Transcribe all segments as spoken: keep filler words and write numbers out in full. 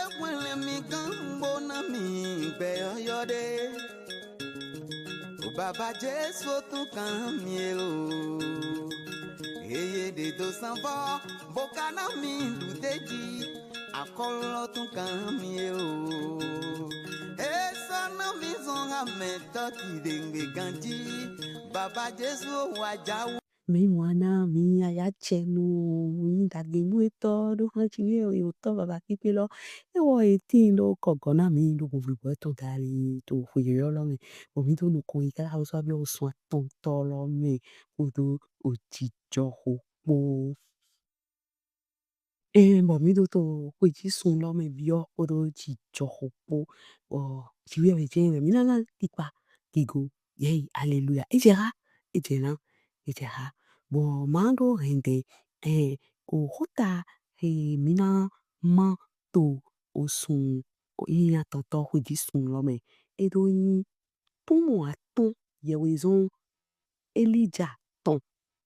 Ewele mi gan bo na mi gbe yɔyɔ ɖe. O baba Jesu tun kan mi e o. Eye de do sanfɔ bo ka na mi du teji. Akɔlɔ tun kan mi e o. Esɔ na mi zɔn ha mɛ tɔ ti de ngbe ganji. Baba Jesu wa jawu. Mi wana mi aya tsɛnu mi dagbe nu etɔ ɖo hã tsi mi yɔ tɔ baba kpekpe lɔ. Ewɔ eti ɖo kɔgɔ na mi ɖo vovo bɔ etɔ dali to xwe yɔ lɔ me. Bɔ mi do nukɔn yi kaka wo sɔ bi wo sɔn atɔntɔ lɔ me kodo ojijɔ xo kpo. Ɛɛ, bɔ mi do to xwe ji sun lɔ me biɔ kodo jijɔ xo kpo. Bɔ jiwɛ wɛ jɛ mi na na tikpa gigo. Yɛyi, aleluya. Ejɛ ha, ejɛ na, ejɛ ha. Bɔ ma ɖo hɛndɛ, ɛɛ, o xota he mi na ma to osun yi atɔntɔ xwe ji sun lɔ me. E ɖo nyi tumɔ atɔn yɛwezɔn Elija tɔn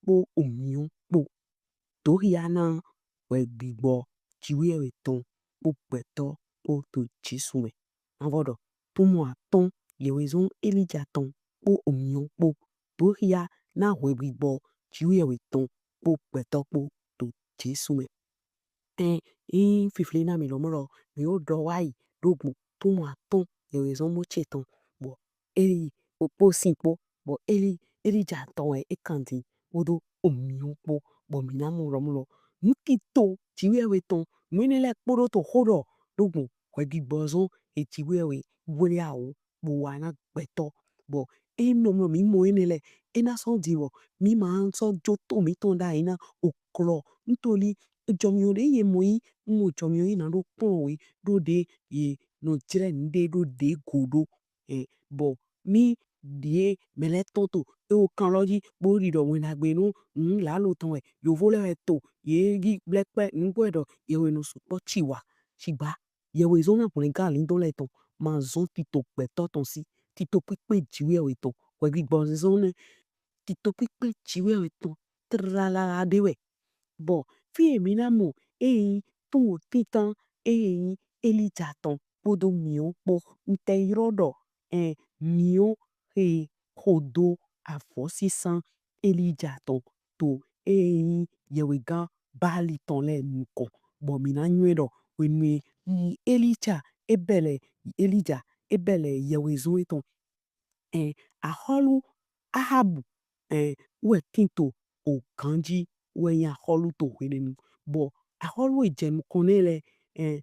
kpo omiɔ kpo. Dohia na hwɛgbigbɔ jiwɛ wɛ tɔn kpo gbɛtɔ kpo to Jesu mɛ. Mavɔ ɖɔ tumɔ atɔn yɛwezɔn Elija tɔn kpo omiɔ kpo. Dohia na hwɛgbigbɔ jiwɛ wɛ tɔn kpo gbɛtɔ kpo to Jesu mɛ. Ɛn, in fifli na mi lɔ mɔ lɔ mi wo ɖɔ wa yi ɖo gbɔn tumɔ atɔn yɛwezɔn Mose tɔn bɔ Eli kpo sin kpo bɔ Eli Elija tɔn wɛ e kan din kpodo omiɔ kpo bɔ mi na mɔ lɔ mɔ lɔ nu tito jiwɛ wɛ tɔn nu enɛ lɛ kpodo to xo ɖɔ ɖo gbɔn hwɛgbigbɔ zɔn e jiwɛ wɛ wle awo bo wa na gbɛtɔ. Bɔ e nɔ mɔ mi mɔ enɛ lɛ e na sɔ di bɔ mi ma sɔ jo to mitɔn ɖayi na oklɔ ntoli jɔmiɔ ɖe ye mɔ yi n mɔ jɔmiɔ yi na ɖo kplɔn we ɖo ɖe ye nɔ jlɛ nu ɖe ɖo ɖe go ɖo. Ɛ, bɔ mi ɖe mɛ lɛ tɔn to e wo kan lɔ ji bo ɖi ɖɔ wɛn ɖagbe nu nu lalo tɔn wɛ yovo lɛ wɛ to ye yi gblɛkpɛ nu gbɔ ɖɔ ye wɛ nɔ sukpɔ ci wa. Cigba yɛwezɔn na hwlɛngan lindɔn lɛ tɔn ma zɔn tito gbɛtɔ tɔn si, tito kpikpe jiwɛ wɛ tɔn hwɛgbigbɔ zɔn nɛ tito kpikpe jiwɛ wɛ tɔn tlala ɖe wɛ. Bɔ fi e mi na mɔ eyi tun wo tintan eyi Elija tɔn kpodo miɔ kpo ntɛ yrɔ ɖɔ ɛ miɔ he xodo avɔsisan Elija tɔn to eyi yɛwegan Baali tɔn lɛ nukɔn. Bɔ mi na nyɔɛ ɖɔ hwenu e Elija e bɛlɛ Elija e bɛlɛ yɛwezɔn etɔn ɛ, axɔlu Ahabu ɛ, wɛ tin to ogan ji wɛ nyi axɔlu to hwenɛnu. Bɔ axɔlu e jɛ nukɔn nɛ lɛ ɛ,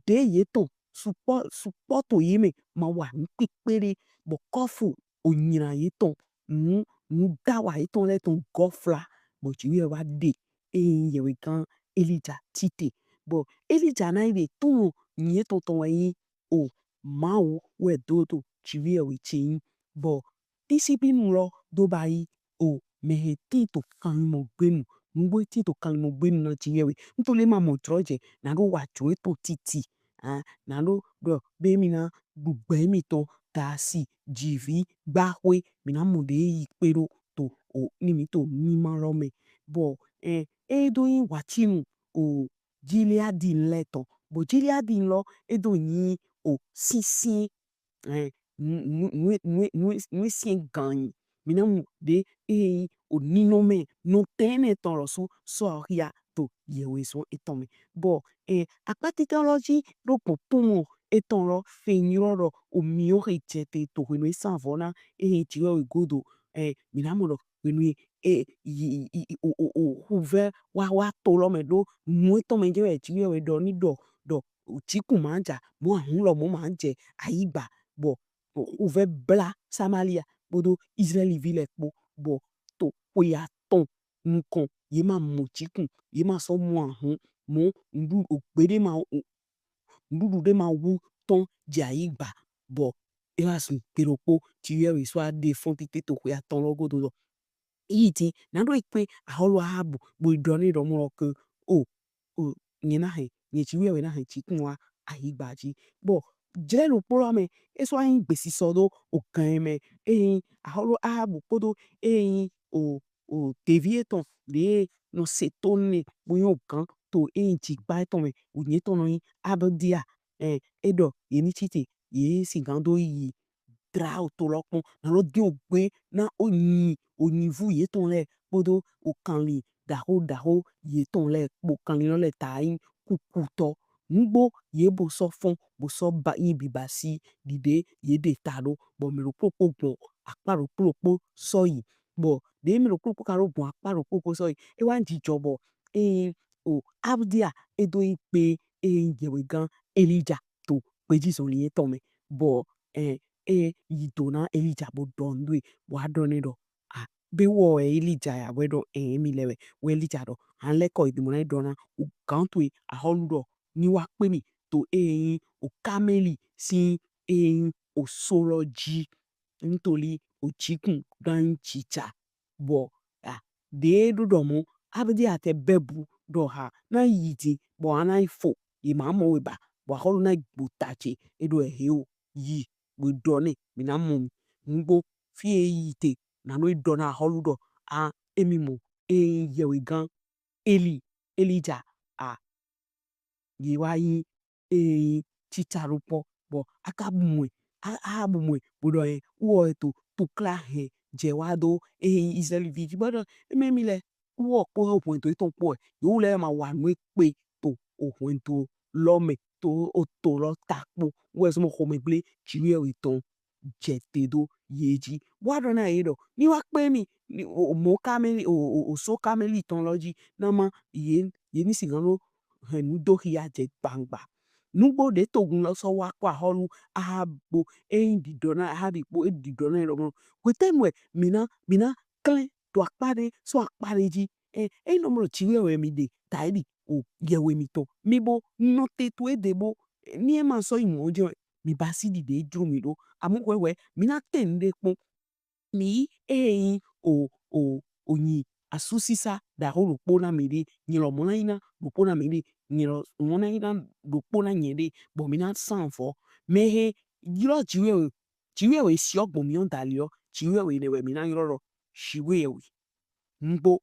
ɖe yetɔn sukpɔ sukpɔ to ye mɛ ma wa nu kpekpe ɖe bɔ kɔfu onyina yetɔn nu nu dawa yetɔn lɛ tɔn gɔfla bɔ jiwɛ wa ɖe eyi yɛwegan Elija tite. Bɔ Elija na yi ɖe tunwun nyi yetɔn tɔn wɛ nyi o Mawu wɛ do to jiwɛ wɛ ce nyi. Bɔ tisibinu lɔ do ba yi o mɛ he tin to kanlinmɔgbenu nugbo he tin to kanlinmɔgbenu na jiwɛ wɛ. Ntoli ma mɔ jlɔ jɛ na ɖo wa jlɔ etɔn titi. Ah, na ɖo ɖɔ be mi na ɖu gbɛ mitɔn dasi jivi gbaxwe mi na mɔ ɖe yi kpe ɖo to o ni mi to mima lɔ mɛ. Bɔ ɛ e do nyi watinu o Gileadi lɛ tɔn. Bɔ Gileadi lɔ e do nyi o sinsin ɛ nu nu nu nu nu sin gan nyi. Mi na mɔ ɖe e nyi o ninɔmɛ nɔtɛn enɛ tɔn lɔsu sɔ xia to yɛwezɔn etɔn mɛ. Bɔ ɛ akpatitɔ lɔ ji ɖo gbɔn tunwun etɔn lɔ fe nyi lɔ ɖɔ omiɔ he jɛte to hwenu e sanvɔ na e nyi jiwɛ wɛ godo ɛ mi na mɔ ɖɔ hwenu e yi yi o o o huvɛ wa wa to lɔ mɛ ɖo nu etɔn mɛ jɛ wɛ jiwɛ wɛ ɖɔ ni ɖɔ ɖɔ jikun ma ja mɔ ahun lɔ mɔ ma jɛ ayigba bɔ huvɛ bla Samalia kpodo Izraɛlivi lɛ kpo bɔ to xwe atɔn nukɔn ye ma mɔ jikun ye ma sɔ mɔ ahun mɔ nuɖuɖu ogbe ɖe ma nuɖuɖu ɖe ma wu tɔn jɛ ayigba bɔ e wa zun gbe ɖokpo jiwɛ wɛ sɔ aɖe fɔn tite to xwe atɔn lɔ godo lɔ. Yi ti na ɖo yi kpe axɔlu Ahabu bo yi ɖɔ ni ɖɔ mɔ lɔ ke o o nyɛ na hɛn nyɛ jiwɛ wɛ na hɛn jikun wa ayigba ji. Bɔ jlɛ ɖokpo lɔ mɛ e sɔ nyi gbesisɔ ɖo ogan mɛ e nyi axɔlu Ahabu kpodo e nyi o o tevi etɔn ɖe nɔ se to nɛ bo nyi ogan to e nyi jikpa etɔn mɛ, o nyɛ tɔn nɔ nyi Abdia, ɛ, e ɖɔ ye ni ci te, ye sigan do yi dra oto lɔ kpɔn, na lɔ din ogbe na o nyi, o nyivu yetɔn lɛ kpodo o kanlin daho daho yetɔn lɛ kpo, kanlin lɔ lɛ ta nyi kukutɔ. Nugbo ye bo sɔ fɔn, bo sɔ ba nyi bibasi ɖiɖe ye ɖe ta ɖo, bɔ mɛ ɖokpo ɖokpo gbɔn akpa ɖokpo ɖokpo sɔ yi, bɔ ɖe mɛ ɖokpo ɖokpo ka ɖo gbɔn akpa ɖokpo ɖokpo sɔ yi, e wa nyi jijɔ bɔ, e, o Abdia e do yi kpe, e, yɛwhegan Elija to kpeji zɔnlin etɔn mɛ, bɔ, ɛ, e yi do na Elija bo ɖɔ nu do e, bɔ a ɖɔ nɛ ɖɔ, a, be wɔ wɛ Elija ya? Wɛ ɖɔ, ɛ, emi lɛ wɛ. Wɛ Elija ɖɔ, han lɛkɔ yi din bo na yi ɖɔ na o gan towe ahɔlu ɖɔ ni wa kpe mi to e nyi o kamɛli sin e nyi oso lɔ ji, ntoli o jikun gan nyi jija. Bɔ, a, ɖe ɖo ɖɔ mɔ, Abdia tɛ bɛ bu ɖɔ ha na yi din bɔ a na yi fo, ye ma mɔ we ba, bɔ ahɔlu na yi gbo ta ce, e ɖɔ ehe o, yi bo ɖɔ nɛ, mi na mɔ mi. Nugbo fie yi te, na nɔ yi ɖɔ na ahɔlu ɖɔ, a, emi mɔ, e nyi yɛwhegan Eli, Elija, a, ye wa nyi, e, cica ɖokpɔ, bɔ Akabu mɔ ɛ, a, Ahabu mɔ ɛ, bo ɖɔ ɛ, wɔ ɛ to tukla hɛn jɛ wa do, e, Izraɛli vi ji, bɔ ɖɔ, e mɛ mi lɛ, wɔ kpo hwɛndo etɔn kpo ɛ, yewu lɛ ma wa nu e kpe to o hwɛndo lɔ mɛ, to o to lɔ ta kpo, wɛ zɔn mɔ xomɛgble Jiwheyɛwhe tɔn jɛ te do ye ji. Wa ɖɔ na ye ɖɔ, ni wa kpe mi, ni o, o mɔ kamɛli, o, o, o so kamɛli tɔn lɔ ji, na ma ye, ye ni sigan ɖo hɛn nu do xia jɛ gbangba. Nugbo ɖe togun lɔ sɔ wa kpo ahɔlu Ahabu, e nyi ɖiɖɔ na Ahabu kpo, e ɖiɖɔ na ye ɖɔ mɔ, hwetɛnu wɛ mi na, mi na klɛn to akpa ɖe sɔ akpa ɖe ji? E, e nɔ mɔ ɖɔ Jiwheyɛwhe mi ɖe ta e ɖi o yɛwhe mitɔn. Mi bo nɔ te to e ɖe bo, ni e ma sɔ yi mɔ jɛ, mi basi ɖiɖe e jlo mi ɖo. Amɔ hwɛhwɛ, mi na tɛn nuɖe kpɔn. Mi yi e nyi o, o, o nyi asusisa ɖaho ɖokpo na mi ɖe, nyɛ lɔ mɔ na nyi na ɖokpo na mi ɖe, nyɛ lɔ mɔ na nyi na ɖokpo na nyɛ ɖe, bɔ mi na sanvɔ. Mɛ he ylɔ Jiwheyɛwhe, Jiwheyɛwhe siɔ gbɔn mi ɔ dali ɔ, Jiwheyɛwhe nɛ wɛ mi na ylɔ ɖɔ Jiwheyɛwhe. Nugbo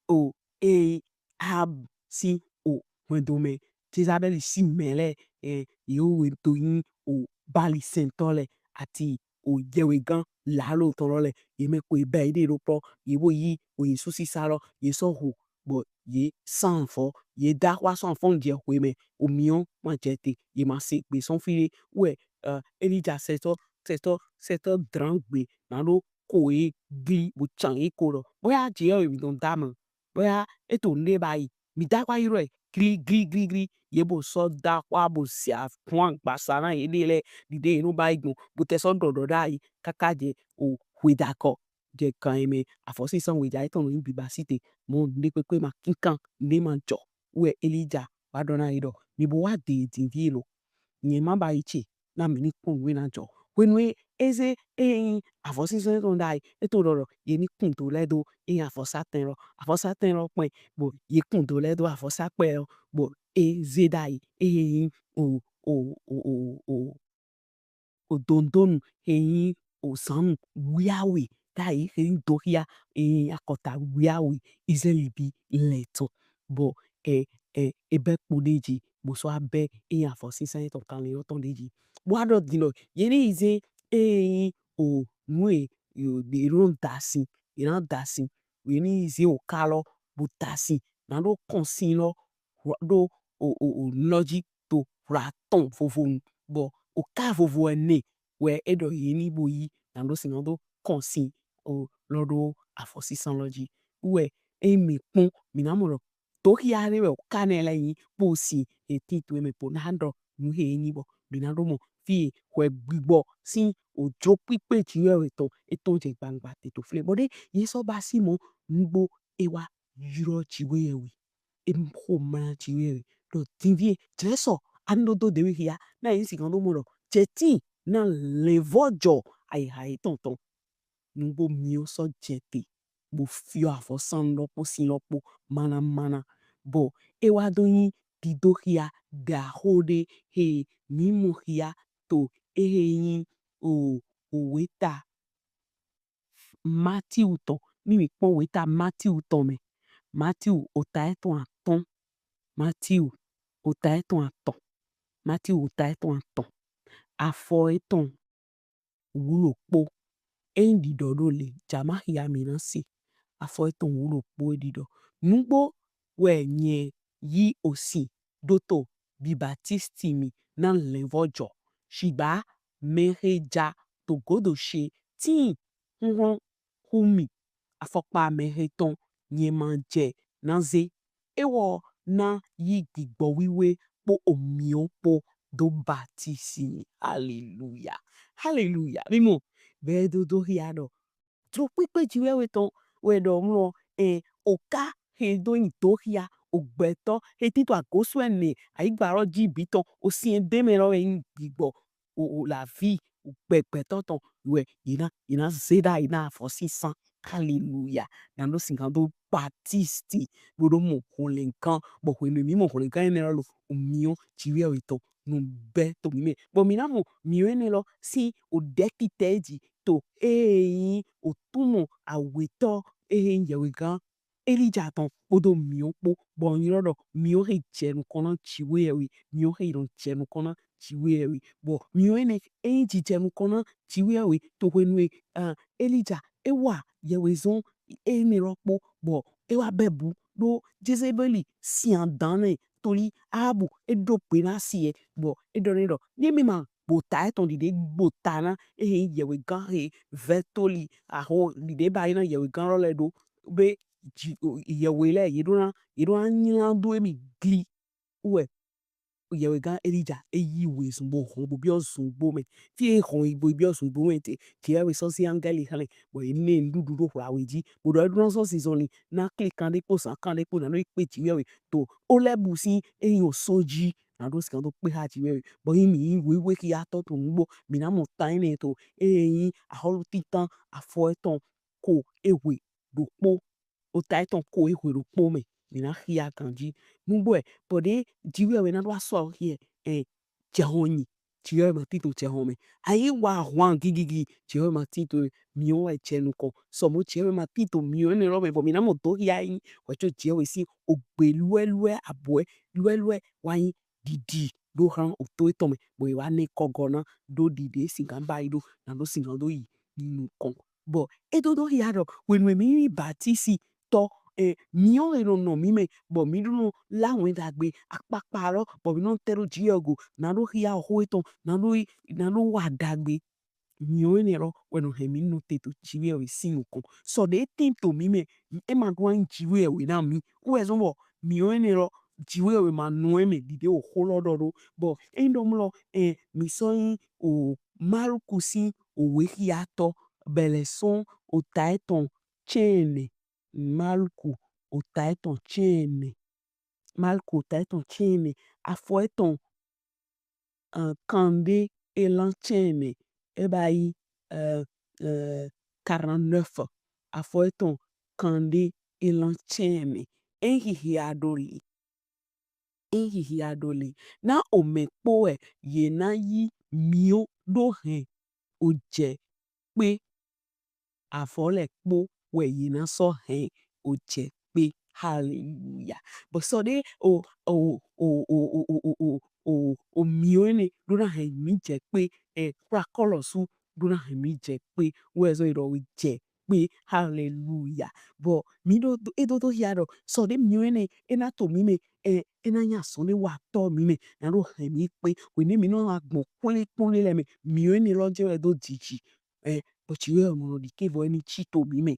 o, e, Ahab sin o hwɛndo mɛ, Jezabɛli sin mɛ lɛ, ɛ, ye we to nyi o Bali sɛntɔ lɛ, ati o yɛwhegan lalo tɔn lɔ lɛ, ye mɛ ko e bɛ yi ɖe ɖo kpɔ, ye bo yi o Jesu sisa lɔ, ye sɔ ho, bɔ ye sanvɔ, ye da xwa sɔn afɔn jɛ hwe mɛ, o miɔ ma jɛ te, ye ma se gbe sɔn fi ɖe. Wɛ, ɛ, Elija sɛtɔ, sɛtɔ, sɛtɔ dran gbe na ɖo ko ye gli bo can ye ko lɔ. Boya je yɔ mi dɔn da mɛ. Boya e to nuɖe ba yi. Mi da xwa ylɔ ɛ gli, gli, gli, gli. Ye bo sɔ da xwa bo se afɔn agbasa na ye ɖe lɛ, ɖiɖe ye nɔ ba yi gbɔn. Bo tɛ sɔ ɖɔɖɔ ɖa yi kaka jɛ o hwe da kɔ. Jɛ gan ye mɛ, afɔsisan hwe ja etɔn nɔ nyi biba si te. Mɔ nuɖe kpekpe ma kinkan, nuɖe ma jɔ. Wɛ Elija wa ɖɔ na ye ɖɔ, mi bo wa de din vi lo. Nyɛ ma ba yi ce, na mi ni kpɔn nu e na jɔ. Hwenu e e ze e nyi avɔsinzɔn etɔn ɖayi, e to ɖɔ ɖɔ ye ni kun do lɛ do e nyi avɔsatɛn lɔ, avɔsatɛn lɔ kpɛn, bo ye kun do lɛ do avɔsakpɛ lɔ, bo e ze ɖayi e nyi o o o o o o dondonu e nyi o zannu wiawe ɖayi e nyi doxia e nyi akɔta wiawe Izraɛli bi lɛ tɔn. Bɔ ɛ ɛ e bɛ kpo ɖe ji, bo sɔ abɛ e nyi avɔsinzɔn etɔn kanlin lɔ tɔn ɖe ji. Bo wa ɖɔ din ɖɔ ye ni ze e nyi o nu e ye nɔ da sin, ye na da sin, ye ni ze o ka lɔ bo da sin, na ɖo kɔn sin lɔ ɖo o o o nu lɔ ji to hwla tɔn vovo nu, bɔ o ka vovo ɛnɛ wɛ e ɖɔ ye ni bo yi na ɖo sin na ɖo kɔn sin o lɔ ɖo avɔsinzɔn lɔ ji. Wɛ e mi kpɔn mi na mɔ ɖɔ doxia ɖe wɛ o ka nɛ lɛ nyi kpo sin e tin to e mɛ kpo na ɖɔ nu he e nyi bɔ mi na ɖo mɔ fi e hwɛ gbigbɔ sin o jo kpikpe ji wɛ wɛ tɔn e tɔn jɛ gbangba te to flɛ bɔ ɖe ye sɔ ba si mɔ nugbo e wa ylɔ ji wɛ yɛ wi. E xo mla ji wɛ ɖɔ dinvie jlɛ sɔ ani ɖo do dewe xia na ye sigan ɖo mɔ ɖɔ jɛ tin na lɛnvɔjɔ ayiha yetɔn tɔn. Nugbo miɔ sɔ jɛ te bo fiɔ avɔsan lɔ kpo sin lɔ kpo mana mana. Bɔ e wa do nyi dido xia ɖaxo ɖe he mi mɔ xia to ehe nyi o o weta Matiu tɔn, ni mi kpɔn weta Matiu tɔn mɛ. Matiu ota etɔn atɔn. Matiu, ota etɔn atɔn. Matiu, ota etɔn atɔn. Afɔ etɔn wuɖokpo. Eyin ɖiɖɔ ɖo le, ja ma xia mi na se. Afɔ etɔn wuɖokpo e ɖiɖɔ. Nugbo wɛ nyɛ yi osin ɖo to bi baptisti mi na lɛnvɔjɔ. Shigba mɛhe ja to godo she tin huhlɔn hu mi. Afɔkpa mɛhe tɔn nyɛ ma jɛ na ze. Ewɔ na yi gbigbɔ wiwe kpo omiɔ kpo do baptisi mi. Haleluya. Haleluya. Mi mɔ, bɛ dodo hia ɖɔ. Dro kpekpe ji wɛ wɛ tɔn wɛ ɖɔ mlɔ, ɛ, oka he do nyi do hia ogbɛtɔ he tito agosu ɛnɛ ayigba lɔ ji bi tɔn, osin de mɛ lɔ wɛ nyi gbigbɔ o, o, la vie gbɛgbɛtɔ tɔn wɛ ye na, ye na ze ɖa, ye na afɔ sisan. Haleluya. Na ɖo sigan do baptisti, bo ɖo mɔ hɔnlɛngan, bɔ hwenu mi mɔ hɔnlɛngan enɛ lɔ lo, omiɔ ji wɛ wɛ tɔn nu bɛ to mi mɛ. Bɔ mi na mɔ miɔ enɛ lɔ sin oɖɛ titɛ ji to eyin otumɔ awetɔ eyin yɛwhegan Elija tɔn kpodo miɔ kpo, bɔ n ylɔ ɖɔ miɔ he jɛ nukɔn na ji wɛ wɛ, miɔ he nɔ jɛ nukɔn na ji wɛ wɛ. Bɔ miɔ enɛ, eyin ji jɛ nukɔn na ji wɛ wɛ, to hwenu e, ah, Elija e wa yɛwhezɔn enɛ lɔ kpo, bɔ e wa bɛ bu ɖo Jezebɛli sin adan nɛ, toli Ahabu e ɖo gbe na si ɛ, bɔ e ɖɔ nɛ ɖɔ, ni mi ma gbota etɔn ɖiɖe gbota na ehe yɛwhegan he vɛ toli aho ɖiɖe ba yi na yɛwhegan lɔ lɛ ɖo be ji, o, yɛwhe lɛ ye ɖo na, ye ɖo na nyla do emi gli wɛ. Yɛwhegan Elija e yi wezun bo hɔn bo biɔ zungbo mɛ. Fi e hɔn yi bo biɔ zungbo mɛ te, ji wɛ wɛ sɔ si angɛli hlɛn, bɔ e nɛ nuɖuɖu ɖo hwla we ji, bo ɖɔ e ɖo na sɔ si zɔnlin na kle kanɖe kpo zan kanɖe kpo na nɔ yi kpe ji wɛ wɛ to Olɛbu sin eyin oso ji, na ɖo sigan do kpe ha ji wɛ wɛ. Bɔ yin mi yin wewe hia tɔ to nugbo, mi na mɔ tan enɛ to eyin Ahɔlu tintan afɔ etɔn ko ehwe ɖokpo, ota etɔn ko ehwe ɖokpo mɛ, mi na hia ganji. Nugbo ɛ, bɔ ɖe ji wɛ wɛ na ɖo asɔ hiɛ, ɛ, jɛhɔn nyi, ji wɛ wɛ ma tin to jɛhɔn mɛ. Ayi wa hwan gigigi, ji wɛ wɛ ma tin to miɔ wɛ jɛ nukɔn. Sɔmɔ ji wɛ wɛ ma tin to miɔ enɛ lɔ mɛ, bɔ mi na mɔ do hia yin wɛ co ji wɛ wɛ sin ogbe luɛluɛ abɔɛ luɛluɛ wa yin ɖiɖi ɖo hlan oto etɔn mɛ, bɔ e wa nɛ kɔgɔ na ɖo ɖiɖe sigan ba yi ɖo, na ɖo sigan do yi nukɔn. Bɔ e dodo hia ɖɔ hwenu e mi yin baptisi tɔ, ɛ, miɔ he nɔ nɔ mi mɛ, bɔ mi ɖo nɔ la wɛn ɖagbe akpakpa lɔ, bɔ mi nɔ tɛ ɖo ji wɛ go, na ɖo hia oho etɔn, na ɖo yi, na ɖo wa ɖagbe. Miɔ enɛ lɔ wɛ nɔ hɛn mi nɔte to ji wɛ wɛ sin nukɔn. Sɔ ɖe tin to mi mɛ, e ma ɖo na yin ji wɛ wɛ na mi. Wɛ zɔn bɔ miɔ enɛ lɔ ji wɛ wɛ ma nɔ e mɛ ɖiɖe oho lɔ ɖɔ ɖo. Bɔ eyin ɖɔ mlɔ, ɛ, mi sɔ yin o Maluku sin owe hiatɔ, bɛlɛ sɔn ota etɔn cɛnɛ. Maluku ota etɔn cɛnɛ. Maluku ota etɔn cɛnɛ. Afɔ etɔn, ɛ, kanɖe e lan cɛnɛ. E ba yi, ɛ, ɛ, quarante-neuf. Afɔ etɔn kanɖe e lan cɛnɛ. E hihia ɖo le. E hihia ɖo le. Na omɛ kpo wɛ ye na yi miɔ ɖo hɛn ojɛ kpe. Avɔ lɛ kpo wɛ ye na sɔ hɛn ojɛ kpe. Haleluya. Bɔ sɔ ɖe o, o, o miɔ enɛ ɖo na hɛn mi jɛ kpe, ɛ, kpla kɔlɔsu ɖo na hɛn mi jɛ kpe. Wɛ zɔn e ɖɔ we jɛ kpe. Haleluya. Bɔ mi ɖo, e dodo hia ɖɔ sɔ ɖe miɔ enɛ e na to mi mɛ, ɛ, e na nya sɔ ne wa tɔ mi mɛ, na ɖo hɛn mi kpe. Whenɛ mi nɔ wa gbɔn kpɔnle kpɔnle lɛ mɛ, miɔ enɛ lɔ jɛ wɛ do jiji. Ɛ, bɔ ci wɛ mɔ nɔ ɖike bɔ e ni ci to mi mɛ.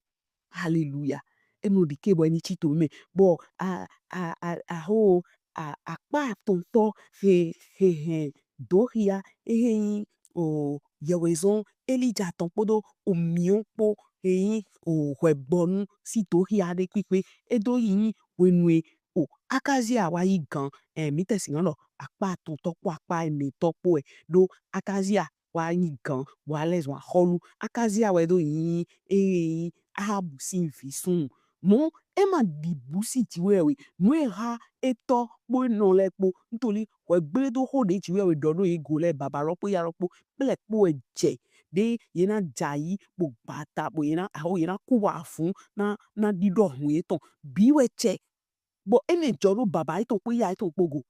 Haleluya. E mɔ ɖike bɔ e ni ci to mi mɛ. Bɔ a, a, a, a ho, a, akpa atɔntɔ he, he, he, do hia, ehe yin o, yɛwhezɔn Elija tɔn kpodo omiɔ kpo he yin o hwɛgbɔnu si do hia ɖe kpikpe. E do yi yin hwenu e o Akazia wa yi gan, ɛ, mi tɛ si gan ɖɔ akpa atɔntɔ kpo akpa ɛnɛtɔ kpo wɛ, ɖo Akazia wa yi gan, wa lɛ zɔn ahɔlu. Akazia wɛ do yi, e, Ahabu sin vi sunnu. Mɔ e ma ɖi bu si ji wɛ wɛ, nu e ha etɔ kpo enɔ lɛ kpo, ntoli hwɛgble do ho ɖe ji wɛ wɛ ɖɔ ɖo ye go lɛ, baba lɔ kpo, ya lɔ kpo, kplɛ kpo wɛ jɛ ɖe ye na jai kpo gbata kpo ye na, aho ye na ku wa fun na, na ɖiɖɔ hun yetɔn. Bi wɛ cɛ. Bɔ e nɛ jɔ ɖo baba etɔn kpo iya etɔn kpo go.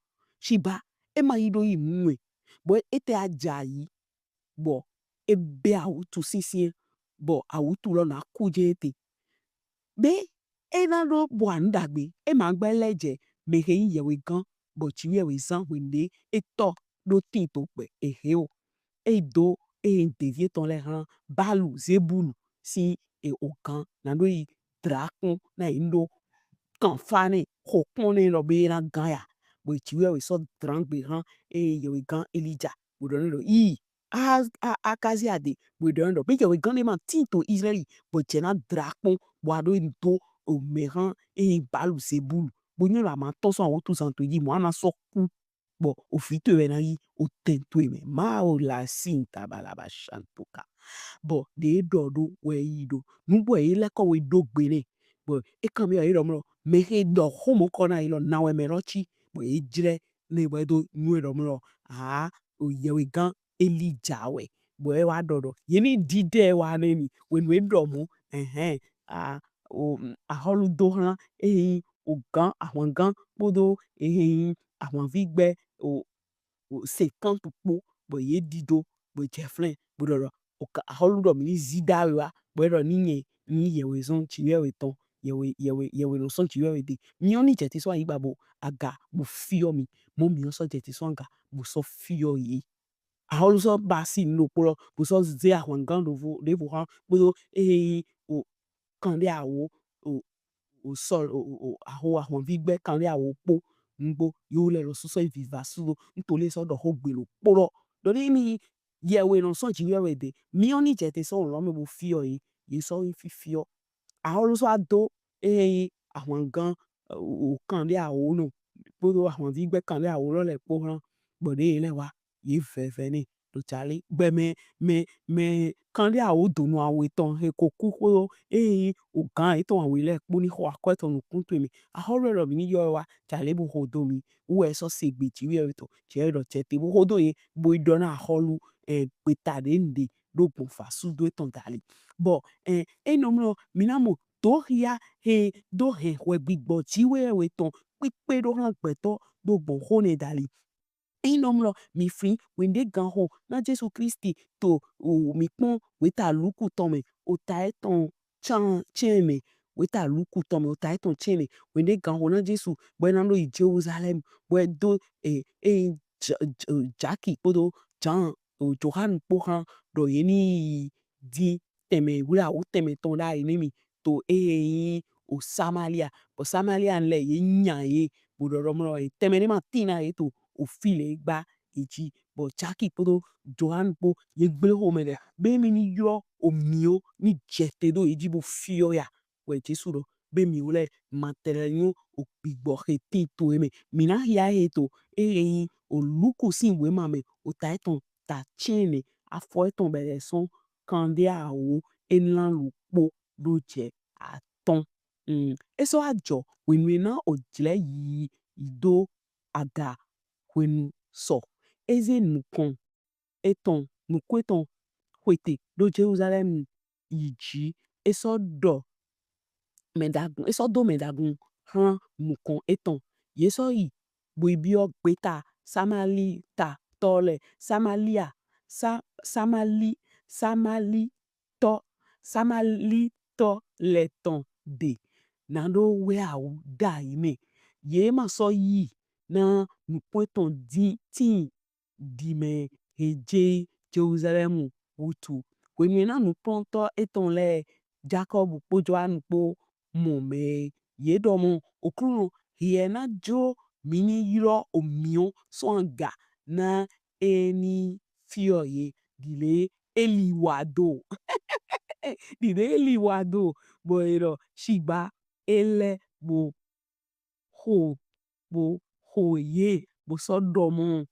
Shigba e ma yi ɖo yi nu ɛ. Bɔ etɛ a ja yi. Bɔ e bɛ awutu sinsinyɛn. Bɔ awutu lɔ na ku jɛ ete. Be e na ɖo bɔ anu ɖagbe, e ma gbɛ lɛ jɛ mɛ he yin yɛwhegan, bɔ Jiwheyɛwhe zan hwenu ɖe e tɔ ɖo tin to gbɛ ehe o. E do e devi etɔn lɛ hlan Balu Zebulu sin e ogan na ɖo yi dlakpɔn na yi ɖo kanfa nɛ, xo kpɔn nɛ lɔ be e na gan ya. Bɔ Jiwheyɛwhe sɔ dlan gbe hlan e yɛwhegan Elija bo ɖɔ nɛ ɖɔ yi a a Akazia de, bo ɖɔ nɛ ɖɔ be yɛwhegan ɖe ma tin to Izlaɛli, bɔ jɛ na dlakpɔn, bɔ a ɖo do omɛ hlan e Balu Zebulu, bo nyɔ ɖɔ a ma tɔn sɔn awutu zan to ji mɔ a na sɔ ku. Bɔ ovi towe wɛ na yi, otɛn towe mɛ. Mawu la sin tabalaba shantoka. Bɔ ɖe e ɖɔ ɖo wɛ yi ɖo. Nugbo ye lɛkɔ we ɖo gbe nɛ. Bɔ e kanbiɔ ye ɖɔ mlɔ, mɛ he ɖɔ xomɔ kɔ na yi lɔ, na wɛ mɛ lɔ ci. Bɔ ye jlɛ nɛ bɔ e do nu e ɖɔ mlɔ, aa, o yɛwhegan Elija wɛ. Bɔ e wa ɖɔ ɖɔ ye ni ɖiɖɛ wa nɛ mi. Hwenu e ɖɔ mɔ, ɛhɛn, a o ahɔlu do hlan ehe yin ogan, ahwangan kpodo ehe yin ahwanvi gbɛ o o cinquante kpo, bɔ ye ɖiɖo, bɔ jɛ flɛn, bo ɖɔ ɖɔ oka ahɔlu ɖɔ mi ni zi ɖawe wa, bɔ e ɖɔ ni nyɛ ni yɛwhe zɔn Jiwheyɛwhe tɔn, yɛwhe yɛwhe yɛwhe nɔ sɔn Jiwheyɛwhe de. Mi ɔ ni jɛte sɔn ayigba bo aga bo fiɔ mi, mɔ mi ɔ sɔ jɛte sɔn aga bo sɔ fiɔ ye. Ahɔlu sɔ basi nu ɖokpo lɔ, bo sɔ ze ahwangan ɖovo ɖevo hlan kpodo ehe yin o kanɖe awo o o sɔ o o o aho ahwanvi gbɛ kanɖe awo kpo nugbo yo lɛ lɔ susɔ yi viva sudo nto le sɔ ɖɔ xo gbe lo kpo lɔ ɖɔ ni mi yɛwhe nɔ sɔn Jiwheyɛwhe de mi ɔ ni jɛte sɔn lɔ mɛ bo fiɔ ye ye sɔ yin fifiɔ. Ahɔlu sɔ ado ehe yin ahwangan o kanɖe awo nɔ kpodo ahwanvi gbɛ kanɖe awo lɔ lɛ kpo hlan bɔ ɖe ye lɛ wa ye vɛvɛ nɛ ɖo jale gbɛ mɛ mɛ mɛ kanɖe awo donu awe tɔn he ko ku xo ehe yin ogan etɔn awe lɛ kpo ni xɔ akɔ etɔn nukun towe mɛ. Ahɔlu lɛ ɖɔ mi ni yɔ e wa jale bo xodo mi. Wu wɛ sɔ se gbe Jiwheyɛwhe tɔn jɛ ɖɔ jɛte bo xodo ye bo yi ɖɔ na ahɔlu ɛ gbeta ɖe un ɖe ɖo gbɔn fa sudo etɔn dali. Bɔ ɛ e nɔ mlɔ mi na mɔ do xia he do hɛn hwɛ gbigbɔ Jiwheyɛwhe tɔn kpikpe ɖo hlan gbɛtɔ ɖo gbɔn xo nɛ dali. E nɔ mlɔ mi flin hwenu ɖe gan xo na Jesu Klisti to o mi kpɔn weta Luku tɔn mɛ ota etɔn can cɛn mɛ weta Luku tɔn mɛ ota etɔn cɛn mɛ hwenu ɖe gan xo na Jesu bɔ e na ɖo yi Jerusalem bɔ e do e e Jaki kpodo Jan o Johanu kpo hlan ɖɔ ye ni yi din tɛnmɛ wle awo tɛnmɛ tɔn ɖayi ne mi to ehe yin o Samalia. Bɔ Samalia lɛ ye nya ye bo ɖɔ ɖɔ mlɔ tɛnmɛ ne ma tin na ye to o fi le gba ye ji. Bɔ Jaki kpodo Johanu kpo ye gble xomɛ ɖe be mi ni ylɔ o mi o ni jɛte ɖo ye ji bo fiɔ ya. Wɛ Jesu ɖɔ be mi wlɛ ma tlɛ nyɔ o gbigbɔ he tin to e mɛ. Mi na xia he to ehe yin o Luku sin wema mɛ ota etɔn ta cɛnɛ afɔ etɔn bɛ lɛ sɔn kanɖe awo e lan lo kpo ɖo jɛ atɔn. Mm. E sɔ wa jɔ hwenu e na o jlɛ yi yi do aga hwenu sɔ. E ze nukɔn etɔn nukun etɔn xwete ɖo Jerusalem yi ji. E sɔ ɖɔ mɛɖagun e sɔ do mɛɖagun hlan nukɔn etɔn. Ye sɔ yi bo yi biɔ gbeta Samalita tɔ lɛ Samalia sa Samali Samalitɔ Samalitɔ lɛ tɔn de na ɖo wɛ awu ɖayi mɛ. Ye ma sɔ yi na nukun etɔn din tin ɖi mɛ he je Jerusalɛmu wutu. Hwenu e na nukplɔntɔ etɔn lɛ Jakɔbu kpo Johanu kpo mɔ mɛ ye ɖɔ mɔ, Oklunɔ, hiɛ na jlo mi ni ylɔ omiɔ sɔn aga na e ni fiɔ ye ɖile Eli wa do. Ɖile Eli wa do bɔ e ɖɔ shigba e lɛ bo xo bo xo ye bo sɔ ɖɔ mɔ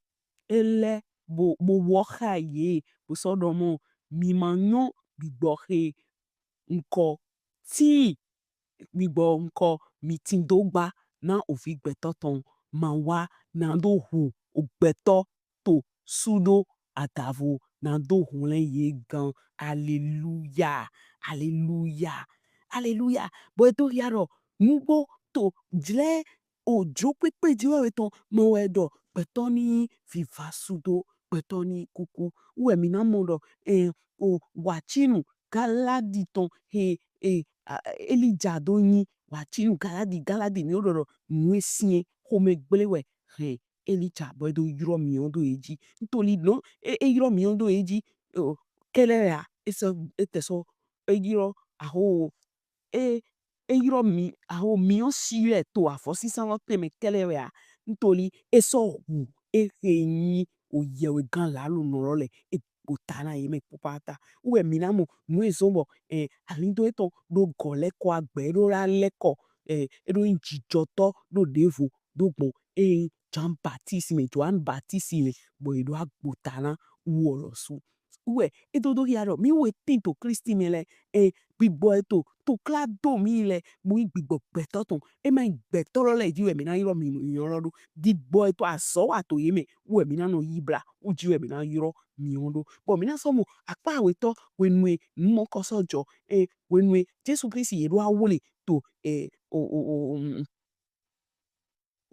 e lɛ bo bo wɔ xa ye bo sɔ ɖɔ mɔ mi ma nyɔ gbigbɔ xe nkɔ tin gbigbɔ nkɔ mi tindo gba na ovi gbɛtɔ tɔn ma wa na do hu ogbɛtɔ to sudo adavo na do hwlɛn ye gan. Aleluya, aleluya, aleluya. Bɔ e do hia ɖɔ nugbo to jlɛ Ojo kpekpe ji wɛ wetɔn mɔ wɛ ɖɔ gbɛtɔ ni viva sudo, gbɛtɔ ni kuku. Wɛ mi na mɔ ɖɔ, eh, o wacinu Galadi tɔn he, eh, a, Elija do nyi wacinu Galadi, Galadi ni o ɖɔ ɖɔ nu e sinyɛn xomɛ gble wɛ hɛn Elija bɔ e do ylɔ miɔn do ye ji. Ntoli nɔ e, e ylɔ miɔn do ye ji, o, kɛlɛ ya, e sɔ, e tɛ sɔ, e ylɔ aho, e, e ylɔ mi, aho miɔn si wɛ to avɔsisa lɔ tɛnmɛ kɛlɛ wɛ a. Ntoli e sɔ hu e he nyi o yɛwhegan lalonɔ lɔ lɛ, e gbota na ye mɛ kpokpata. Wɛ mi na mɔ nu e zɔn bɔ, eh, alindo etɔn do gɔ lɛkɔ agbɛ, e do la lɛkɔ, eh, e do nyi jijɔtɔ do ɖevo do gbɔn, eh, Jean Baptiste mɛ, Johanne Baptiste mɛ, bɔ e do agbota na wu ɔ lɔsu. Wɛ e do do hia ɖɔ mi wɛ tin to Klisti mɛ lɛ, eh, gbigbɔ e to, to kla do mi lɛ, bo nyi gbigbɔ gbɛtɔ tɔn. E ma nyi gbɛtɔ lɔ lɛ ji wɛ mi na ylɔ mi, miɔn lɔ do. Gbigbɔ e to azɔn wa to ye mɛ wɛ mi na nɔ yi bla, wu ji wɛ mi na ylɔ miɔn do. Bɔ mi na sɔ mɔ akpa awetɔ whenu e nu mɔnkɔ sɔ jɔ, eh, whenu e Jesu Klisti ye do awle to, eh, o, o, o, o,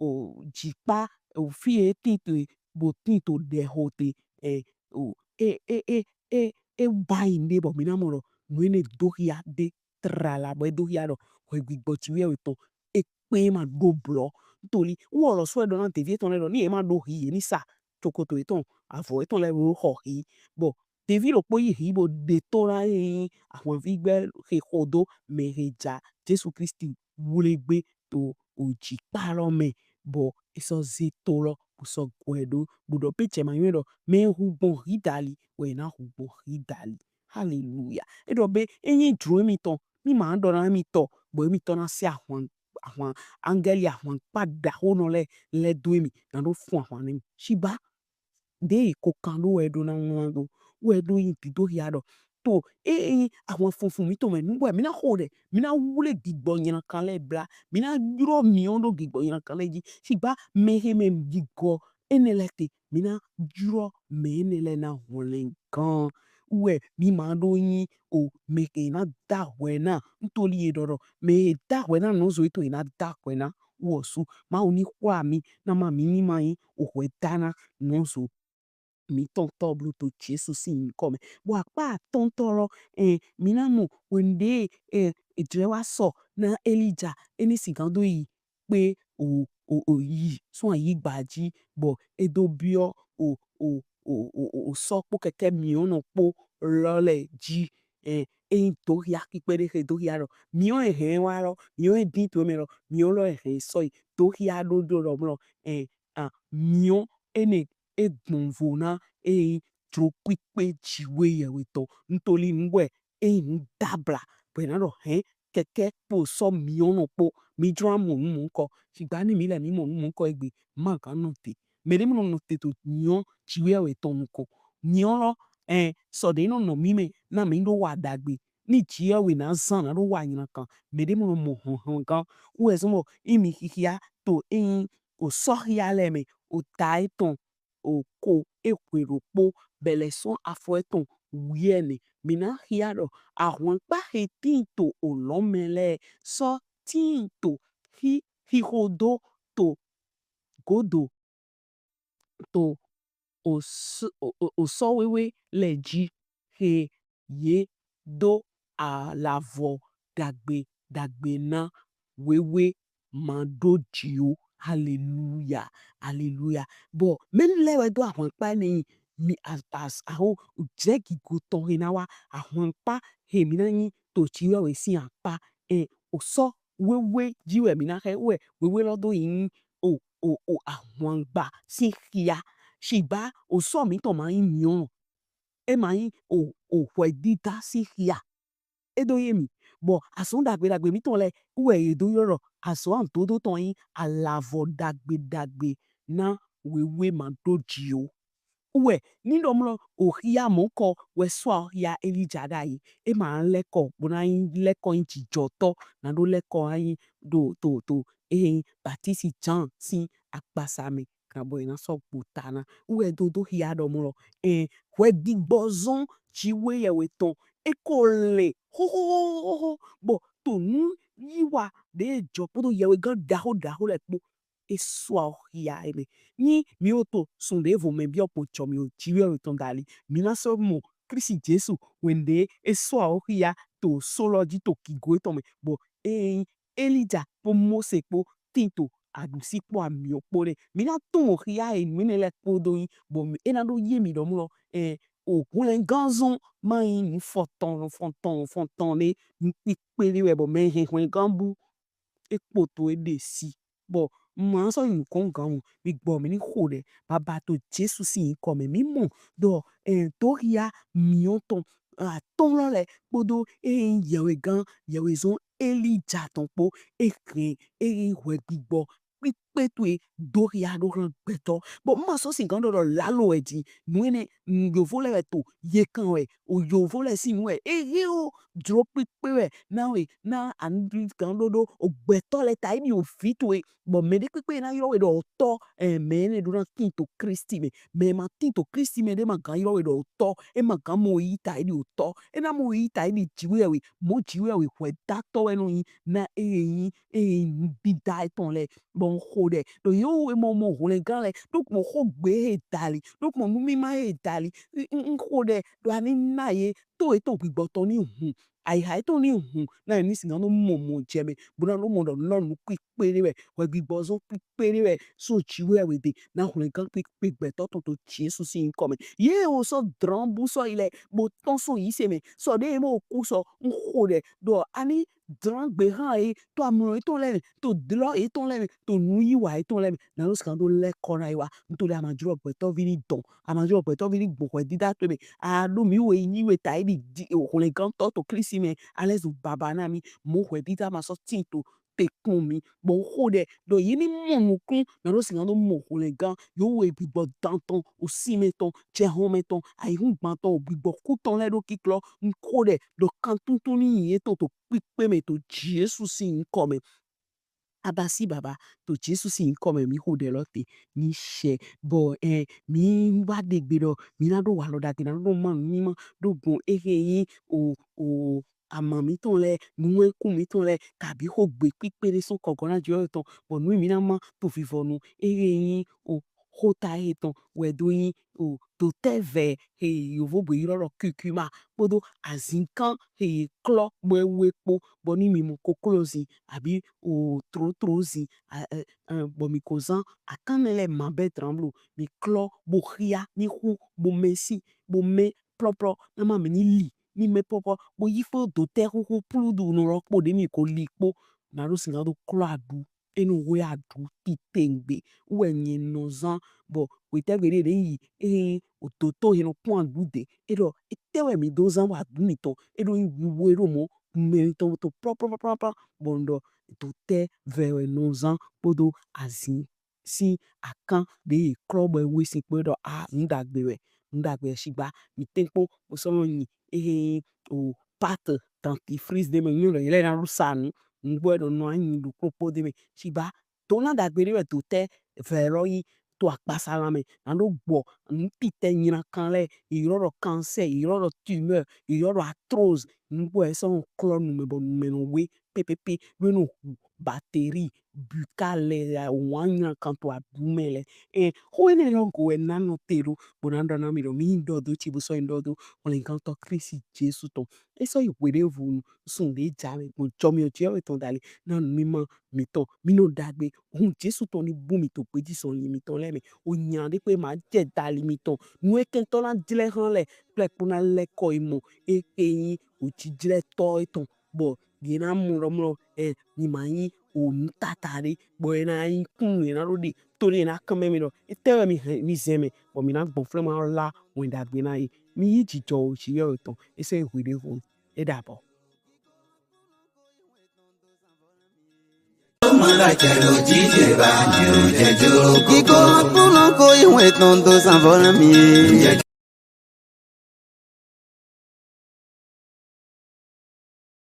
o jikpa, o fi e tin to, bo tin to ɖɛxo te, eh, o, e, e, e, e, e ba yi nde bɔ mi na mɔ ɖɔ nu enɛ do hia de trala bɔ e do hia ɖɔ hwɛ gbigbɔ ji wɛ wetɔn e kpe ma do blɔ. Ntoli wu ɔ lɔsu wɛ ɖɔ na devi etɔn lɛ ɖɔ ni e ma do hi ye ni sa cokoto etɔn, avɔ etɔn lɛ bo xɔ hi. Bɔ devi ɖokpo yi hi bo ɖe to na e nyi ahwanvi gbɛ he xodo mɛ he ja Jesu Klisti wle gbe to o jikpa lɔ mɛ, bɔ e sɔ ze to lɔ bo sɔ gɔ ɛ do, bo ɖɔ be jɛ ma nyɔɛ ɖɔ mɛ hu gbɔn hi dali wɛ e na hu gbɔn hi dali. Haleluya! E ɖɔ be e nyi jlo emitɔn, mi ma ɖɔ na emitɔ, bɔ emitɔ na se ahwan, ahwan, angɛli ahwankpa ɖaxonɔ lɛ lɛ do emi na ɖo fun ahwan na emi. Shigba ɖe e ko kan ɖo wɛ ɖo na wlan ɖo, wɛ ɖo nyi dido hia ɖɔ to e, e nyi ahwan funfun mitɔn mɛ nu bɔ mi na xo ɖɛ, mi na wle gbigbɔ nylankan lɛ bla, mi na ylɔ miɔn ɖo gbigbɔ nylankan lɛ ji. Shigba mɛ he mɛ gbigbɔ enɛ lɛ te, mi na ylɔ mɛ enɛ lɛ na hwlɛngan. Wɛ mi ma ɖo nyi o mɛ he na da hwɛ na, ntoli e ɖɔ ɖɔ mɛ he da hwɛ na nɔzo etɔn e na da hwɛ na. Wu ɔ su Mawu ni xwla mi na ma mi ni ma nyi o hwɛ da na nɔzo mitɔn tɔ blo to Jesu sin nyikɔ mɛ. Bɔ akpa atɔntɔ lɔ, eh, mi na mɔ whenu ɖe, eh, e jlɛ wa sɔ na Elija, e ni sigan do yi kpe o, o, o yi sɔn ayigba ji, bɔ e do biɔ o, o, o, o, o, osɔ kpo kɛkɛ miɔn nɔ kpo lɔ lɛ ji. Eh, e nyi do hia kpikpe ɖe he do hia ɖɔ miɔn e hɛn wa lɔ, miɔn e din to mɛ lɔ, miɔn lɔ e hɛn sɔ yi do hia ɖo do lɔ mlɔ, eh, ah, miɔn enɛ e gbɔnvo na e nyi jlo kpikpe ji wɛ yɛwhe tɔn. Ntoli nu wɛ e nyi nu dabla bɔ e na ɖɔ hɛn kɛkɛ kpo sɔ miɔn nɔ kpo mi jlo na mɔ nu mɔnkɔ. Shigba ni mi lɛ mi mɔ nu mɔnkɔ egbe, ma gan nɔte. Mɛ ɖe mɔ nɔte to miɔn ji wɛ yɛwhe tɔn nukɔn. Miɔn lɔ, eh, sɔ ɖe nɔ nɔ mi mɛ na mi ɖo wa ɖagbe. Ni ji wɛ yɛwhe na zan na ɖo wa nylankan. Mɛ ɖe mɔ nɔ mɔ hɔnhɔngan. Wu wɛ zɔn bɔ e mi xixia to e nyi osɔ hia lɛ mɛ, ota etɔn o ko e hwe ɖokpo bɛlɛ sɔn afɔ etɔn wiɛnɛ. Mi na hia ɖɔ ahwankpa he tin to olɔn mɛ lɛ sɔ tin to hi, hixodo to godo to os-, o, o, osɔ wewe lɛ ji he ye do alavɔ dagbe dagbe na wewe ma ɖo ji o. Haleluya, haleluya. Bɔ mɛnu lɛ wɛ do ahwankpa enɛ nyi? Mi as, as, aho jlɛ gigo tɔn he na wa, ahwankpa he mi na nyi to ji wɛ yɛwhe sin akpa, eh, osɔ wewe ji wɛ mi na xɛ wɛ wewe lɔ do yi nyi o, o, o ahwangba sin hia. Shigba osɔ mitɔn ma nyi miɔn, e ma nyi o, o hwɛdida sin hia. E do ye mi. Bɔ azɔn dagbe dagbe mitɔn lɛ wɛ ye do ylɔ ɖɔ azɔn adodo tɔn nyi alavɔ dagbe dagbe na wewe ma ɖo ji o. Wɛ ni ɖɔ mlɔ ohia mɔnkɔ wɛ sɔ ohia Elija ɖayi. E ma lɛkɔ bo na nyi lɛkɔ nyi jijɔtɔ na ɖo lɛkɔ anyi ɖo to to e Baptisi Jan sin agbasa mɛ. Kan bɔ e na sɔ gbota na. Wɛ do do hia ɖɔ mlɔ, eh, hwɛdigbɔzɔn ji wɛ yɛwhe tɔn e ko lɛ xoxoxoxo bɔ to nu yi wa ɖe jɔ kpodo yɛwhegan ɖaxo ɖaxo lɛ kpo. e sɔ awo xia e mɛ. Ni mi wo to sun ɖevo mɛ biɔ kpo jɔ mi o ji wɛ tɔn dali. Mi na sɔ mɔ Klisti Jesu wende e sɔ awo xia to so lɔ ji to kigo etɔn mɛ. Bɔ e Elija kpo Mose kpo tin to aɖusi kpo amiɔ kpo ɖe. Mi na tɔn xia e nu enɛ lɛ kpo do yi. Bɔ e na ɖo ye mi ɖɔ mlɔ, ɛ, o hwlɛngan zɔn ma yin nu fɔtɔn fɔtɔn fɔtɔn ɖe, nu kpikpe ɖe wɛ bɔ mɛ hɛn hwlɛngan bu e kpoto e ɖe si. Bɔ ma sɔ yi nukɔn gan o, mi gbɔ mi ni xo ɖɛ baba to Jesu sin yinkɔ mɛ. Mi mɔ ɖɔ, ɛ, to xia miɔn tɔn atɔn lɔ lɛ kpodo e yin yɛwhegan yɛwhezɔn Elija tɔn kpo e hɛn e yin hwɛgbigbɔ kpikpe towe do xia ɖo hlan gbɛtɔ. Bɔ ma sɔ sin gan ɖɔ ɖɔ lalo wɛ ji nu enɛ, yovo lɛ wɛ to ye kan wɛ, o yovo lɛ sin nu wɛ e he o jlo kpikpe wɛ na we na anu gan ɖoɖo o gbɛtɔ lɛ ta e ɖi o vi towe. Bɔ mɛ ɖe kpekpe na ylɔ we ɖɔ otɔ, ɛ, mɛ enɛ ɖo na tin to Klisti mɛ. Mɛ ma tin to Klisti mɛ ɖe ma gan ylɔ we ɖɔ otɔ, e ma gan mɔ yi ta e ɖi otɔ, e na mɔ yi ta e ɖi jiwɛ we, mɔ jiwɛ we hwɛdatɔ wɛ nɔ yin na e yin e yin nudida etɔn lɛ. Bɔ n xo ɖɛ ɖɔ yewo e mɔ mɔ hwlɛngan lɛ ɖo mɔ xogbe he dali ɖo mɔ numima he dali. N xo ɖɛ ɖɔ ani na ye to etɔn gbigbɔ tɔn ni hun, ayiha etɔn ni hun na ye ni sin gan nɔ mɔ mɔ jɛ mɛ bo na nɔ mɔ ɖɔ nɔ nu kpikpe ɖe wɛ, hwɛgbigbɔ zɔn kpikpe ɖe wɛ so jiwɛ we de na hwlɛngan kpikpe gbɛtɔ tɔn to Jesu sin yinkɔ mɛ. Ye o sɔ dlan bu sɔ yi lɛ bo tɔn so yise mɛ sɔ ɖe e mɔ ku sɔ n xo ɖɛ ɖɔ ani dlan gbe han ye to amlɔ yetɔn lɛ mɛ, to dlɔ yetɔn lɛ mɛ, to nuyiwa yetɔn lɛ mɛ, na ɖo sin gan ɖo lɛkɔ na ye wa. N to ɖe a ma jlo gbɛtɔvi ni dɔn, a ma jlo gbɛtɔvi ni gbɔn hwɛdida towe mɛ. A ɖo mi we yi we ta e ɖi hwlɛngantɔ to Klisti mɛ, a lɛ zun baba na mi. Mɔ hwɛdida ma sɔ tin to te kpɔn mi. Bɔ n xo ɖɛ ɖɔ ye ni mɔ nukun na ɖo sin gan ɖo mɔ hwlɛngan, yo we gbigbɔ dan tɔn, osinmɛ tɔn, jɛhɔnmɛ tɔn, ayihungban tɔn, gbigbɔ ku tɔn lɛ ɖo kiklɔ. N xo ɖɛ ɖɔ kantuntun ni yin yetɔn to kpikpe mɛ to Jesu sin yinkɔ mɛ. Abasi baba to Jesu sin yinkɔ mɛ mi xo ɖɛ lɔ te ni shɛ. Bɔ ɛ mi wa ɖe gbe ɖɔ mi na ɖo walɔ ɖagbe na ɖo ma nu mi ma ɖo gbɔn ehe yin o o ama mitɔn lɛ, nuwɛnkun mitɔn lɛ, kabi xogbe kpikpe ɖe sɔn kɔgɔ na Jiwheyɛwhe tɔn, bɔ nu mi na ma to vivɔnu ehe yin o xota etɔn wɛ do yin o dotɛ vɛ he yovogbe ylɔ ɖɔ curcuma kpodo azinkan he ye klɔ bɔ e we kpo, bɔ ni mi mɔ koklozin abi o trotrozin bɔ mi ko zan akan nɛ lɛ ma bɛ dlan blo, mi klɔ bo xia ni xu bo mɛ si bo mɛ plɔplɔ na ma mi ni li ni mɛ pɔpɔ bo yi fo dotɛ xuxu pludu nɔ lɔ kpo ɖe mi ko li kpo na ɖo sin gan ɖo klɔ aɖu e nɔ we aɖu titengbe wɛ nyɛ nɔ zan. Bɔ hwetɛgbe ɖe ɖe yi e odoto he nɔ kpɔn aɖu de e ɖɔ etɛ wɛ mi do zan bɔ aɖu mitɔn e ɖo yin wiwe ɖo mɔ mɛ mitɔn to plɔplɔplɔplɔ bɔ n ɖɔ dotɛ vɛ wɛ nɔ zan kpodo azin sin akan ɖe ye klɔ bɔ e we sin kpo e ɖɔ a nu ɖagbe wɛ nu ɖagbe wɛ. Shigba mi tɛnkpɔn bo sɔ nɔ yin ehe o pate dentifrice ɖe mɛ nyɔ ɖɔ ye lɛ na ɖo sa nu nugbo e ɖɔ nɔ anyi ɖo kpokpo ɖe mɛ. Shigba dona ɖagbe ɖe wɛ dotɛ vɛ lɔ yin to akpasalan mɛ na ɖo gbɔ nu titɛ nylankan lɛ ye ylɔ ɖɔ cancer, ye ylɔ ɖɔ tumeur, ye ylɔ ɖɔ arthrose nugbo e sɔ nɔ klɔ nu mɛ bɔ nu mɛ nɔ we pepepe ɖo e nɔ hu bactérie buccale lɛ ya wan nylankan to aɖu mɛ lɛ. Ɛ xo enɛ lɔ go wɛ na nɔ te ɖo bo na ɖɔ na mi ɖɔ mi yin ɖɔ do ci bo sɔ yin ɖɔ do hwlɛngantɔ Klisti Jesu tɔn. E sɔ yi hweɖevonu sun ɖe ja mɛ gbɔn jɔ mi o Jiwheyɛwhe tɔn dali na nu mi ma mitɔn mi nɔ ɖagbe hun Jesu tɔn ni bu mi to gbeji sɔn yin mitɔn lɛ mɛ. O nylan ɖe kpe ma jɛ dali mitɔn nu e kɛntɔ na jlɛ han lɛ kplɛ kpo na lɛkɔ yi mɔ e ke yin o jijlɛtɔ etɔn bɔ ye na mɔ ɖɔ mlɔ ɛ mi ma yin o nu tata ɖe bɔ e na yin kun e na ɖo ɖe to ɖe e na kan mɛ mi ɖɔ etɛ wɛ mi hɛn mi zɛn mɛ bɔ mi na gbɔn flɛn ma la wɛn ɖagbe na ye. Mi yi jijɔ o Jiwheyɛwhe tɔn e sɔ yi hweɖevonu. E ɖabɔ. Iko kpɔnɔ ko yi wɛ tɔn do sanfɔlɔ mi.